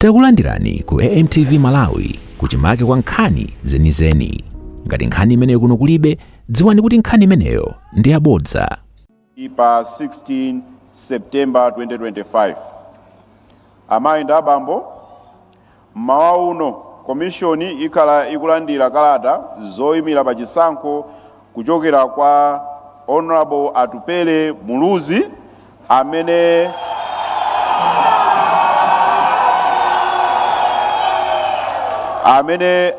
Takulandirani ku AMTV Malawi kuchimake kwa nkhani zenizeni. Ngati nkhani imeneyo kuno kulibe, dziwani kuti nkhani imeneyo ndi yabodza. Pa 16 September 2025. Amayi ndi abambo, mmawa uno komishoni ikhala ikulandira kalata zoyimira pa chisankho kuchokera kwa Honorable Atupele Muluzi amene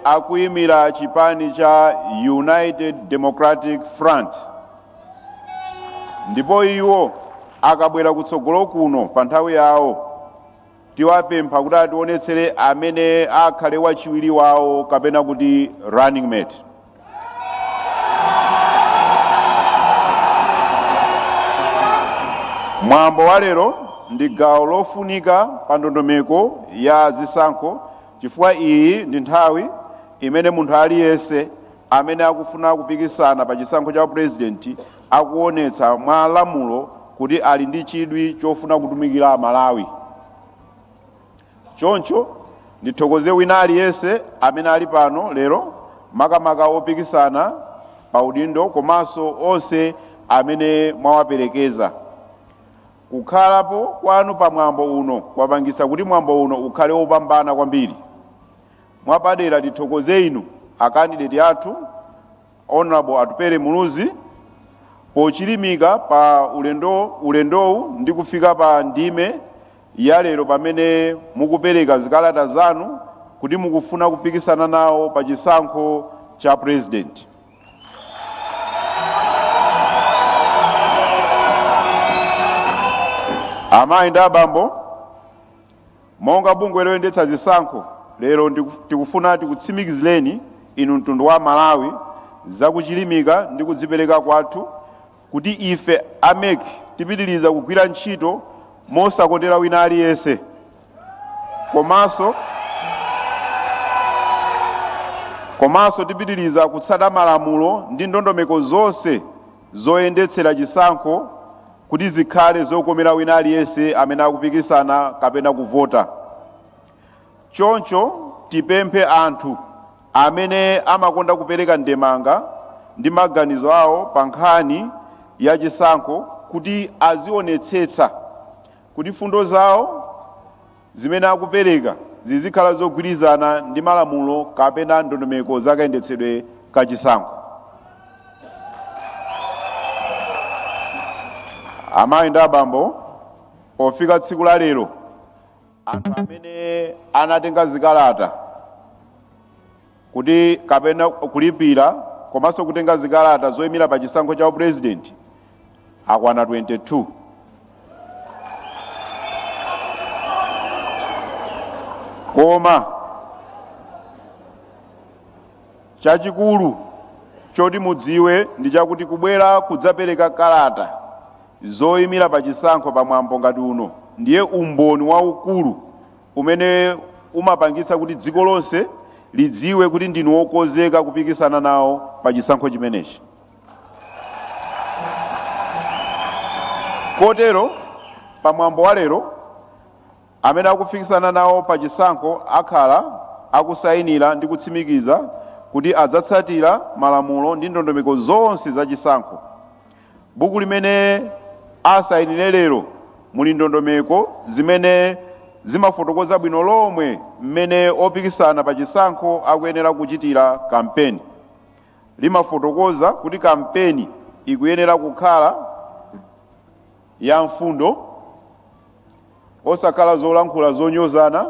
akuyimira chipani cha United Democratic Front, ndipo iwo akabwera kutsogolo kuno pa nthawi yawo tiwapempha kuti ationetsere amene akhale wachiwiri wawo kapena kuti running mate. Mwambo wa lero ndi gawo lofunika pa ndondomeko ya zisankho, chifukwa iyi ndi nthawi imene munthu aliyense amene akufuna kupikisana pa chisankho cha purezidenti akuonetsa mwa lamulo kuti ali ndi chidwi chofuna kutumikira Amalawi. Choncho ndithokoze wina aliyense amene ali pano lero, makamaka opikisana pa udindo komanso onse amene mwawaperekeza. Kukhalapo kwanu pa mwambo uno kwapangisa kuti mwambo uno ukhale wopambana kwambiri. Mwapadera tithokoze inu akandideti athu Honorable Atupele Muluzi pochilimika pa ulendowu ndi kufika pa ndime ya lero pamene mukupereka zikalata zanu kuti mukufuna kupikisana nawo pa chisankho cha president. Amayi ndi abambo, monga bungwe loyendetsa zisankho lero tikufuna tikutsimikizireni inu mtundu wa Malawi zakuchilimika ndi kudzipereka kwathu kuti ife a MEC tipitiriza kugwira ntchito mosakondera wina aliyense, komanso tipitiriza kutsata malamulo ndi ndondomeko zonse zoyendetsera chisankho kuti zikhale zokomera wina aliyense amene akupikisana kapena kuvota. Choncho tipemphe anthu amene amakonda kupereka ndemanga ndi maganizo awo pa nkhani ya chisankho kuti azionetsetsa kuti fundo zawo zimene akupereka zizikhala zogwirizana ndi malamulo kapena ndondomeko zakayendetsedwe ka chisankho. Amayi ndi abambo, pofika tsiku la lero, anthu amene anatenga zikalata kuti kapena kulipira komanso kutenga zikalata zoyimira pa chisankho cha upurezidenti akwana 22. Koma chachikulu choti mudziwe ndi chakuti kubwera kudzapereka kalata zoyimira pa chisankho pa mwambo ngati uno ndiye umboni waukulu umene umapangitsa kuti dziko lonse lidziwe kuti ndinu wokonzeka kupikisana nawo pa chisankho chimenechi. Kotero pa mwambo wa lero amene akupikisana nawo pa chisankho akhala akusayinira ndi kutsimikiza kuti adzatsatira malamulo ndi ndondomeko zonse za chisankho. Buku limene asayinire lero muli ndondomeko zimene zimafotokoza bwino lomwe mmene opikisana pa chisankho akuyenera kuchitira kampeni. Limafotokoza kuti kampeni ikuyenera kukhala ya mfundo, osakhala zolankhula zonyozana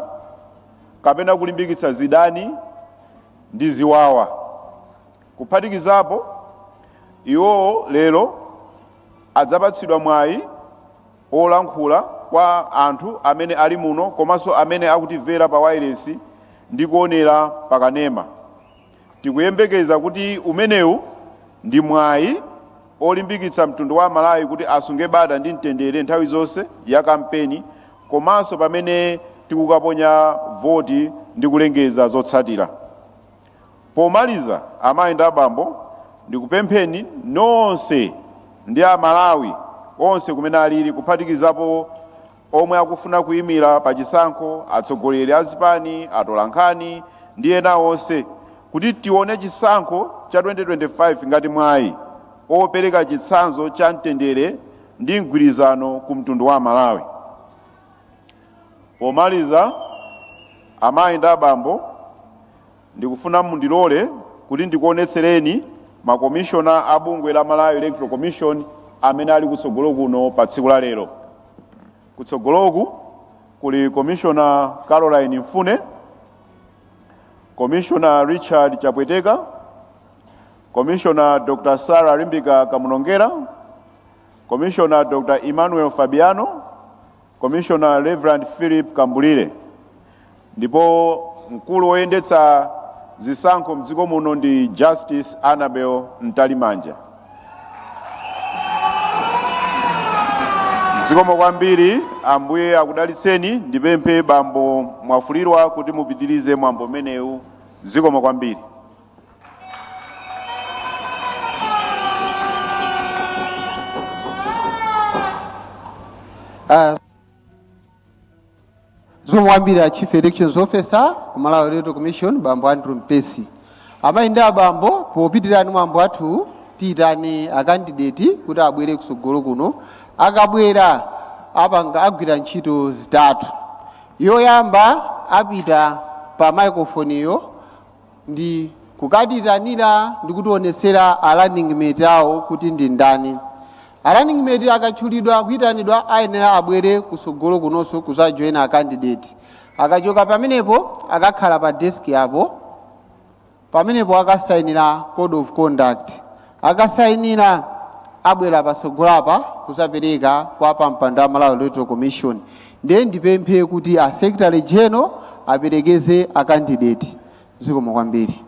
kapena kulimbikitsa zidani ndi ziwawa. Kuphatikizapo, iwowo lero adzapatsidwa mwayi olankhula kwa anthu amene ali muno komanso amene akutimvera pa wailesi ndi kuonera pakanema. Tikuyembekeza kuti umenewu ndi mwayi olimbikitsa mtundu wa Malawi kuti asunge bata ndi mtendere nthawi zonse ya kampeni komanso pamene tikukaponya voti ndi kulengeza zotsatira. Pomaliza, amayi ndi abambo, ndikupempheni nonse ndi Amalawi onse kumene alili, kuphatikizapo Omwe akufuna kuyimira pa chisankho, atsogoleri a zipani, atolankhani ndi ena onse, kuti tione chisankho cha 2025 ngati mwayi opereka chitsanzo cha mtendere ndi mgwirizano ku mtundu wa Malawi. Pomaliza, amayi ndi abambo, ndikufuna mundilole kuti ndikuonetsereni makomishona a bungwe la Malawi Electoral Commission amene ali kutsogolo kuno pa tsiku la lero. Kutsogoloku kuli Commissioner Caroline Mfune, Commissioner Richard Chapweteka, Commissioner Dr. Sarah Limbika Kamunongera, Commissioner Dr. Emmanuel Fabiano, Commissioner Reverend Philip Kambulire. Ndipo mkulu woyendetsa zisankho mdziko muno ndi Justice Annabel Mtalimanja. Zikomo kwambiri, Ambuye akudalitseni. Ndipemphe Bambo Mwafulirwa kuti mupitirize mwambo umenewu. Zikomo kwambiri. Zikomo kwambiri a Chief Elections Officer ku Malawi Electoral Commission, Bambo Andrew Mpesi. Amayi ndi abambo, popitirani mwambo athu, tiyitane akandideti kuti abwere kusogolo kuno. Akabwera, apanga agwira ntchito zitatu. Yoyamba, apita pa microphone iyo ndi kukatiyitanira ndi kutionetsera a running mate awo kuti ndi ndani. A running mate akatchulidwa, kuyitanidwa, ayenera abwere kusogolo kunonso kuzajoyina a candidate. Akachoka pamenepo, akakhala pa desk yapo. Pamenepo akasayinira code of conduct. Akasayinira, abwera patsogolo apa kuzapereka kwa pampando wa Malawi Electoral Commission. Ndiye ndipemphe kuti a Secretary General aperekeze a candidate. Zikomo kwambiri.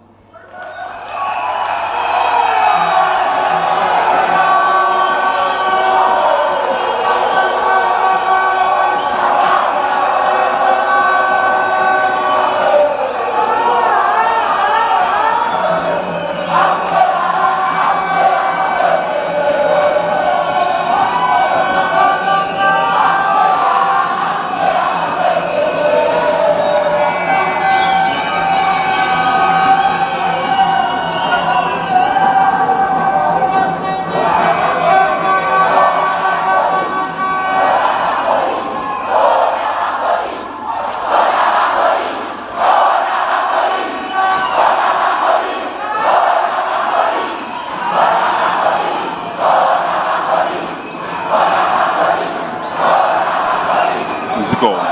Zikomo.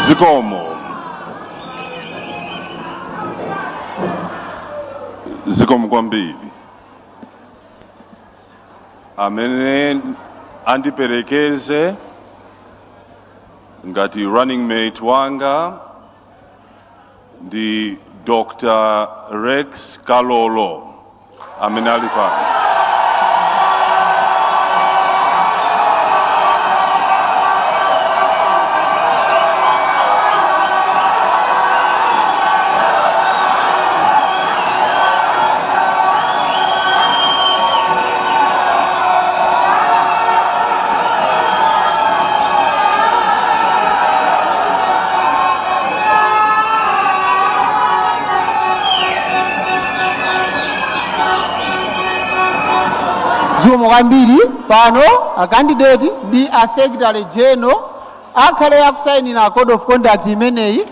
Zikomo. Zikomo kwambiri. Amene andiperekeze ngati running mate wanga ndi Dr. Rex Kalolo amene ali pano. Zikomo kwambiri. Pano a candidate ndi a Secretary General akhale akusayinira code of conduct imeneyi.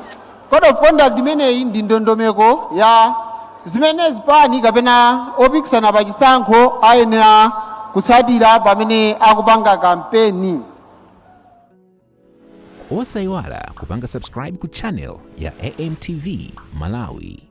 Code of conduct imeneyi ndi ndondomeko ya zimene zipani kapena opikisana pa chisankho ayenera kutsatira pamene akupanga kampeni. Osayiwala kupanga subscribe ku channel ya AMTV Malawi.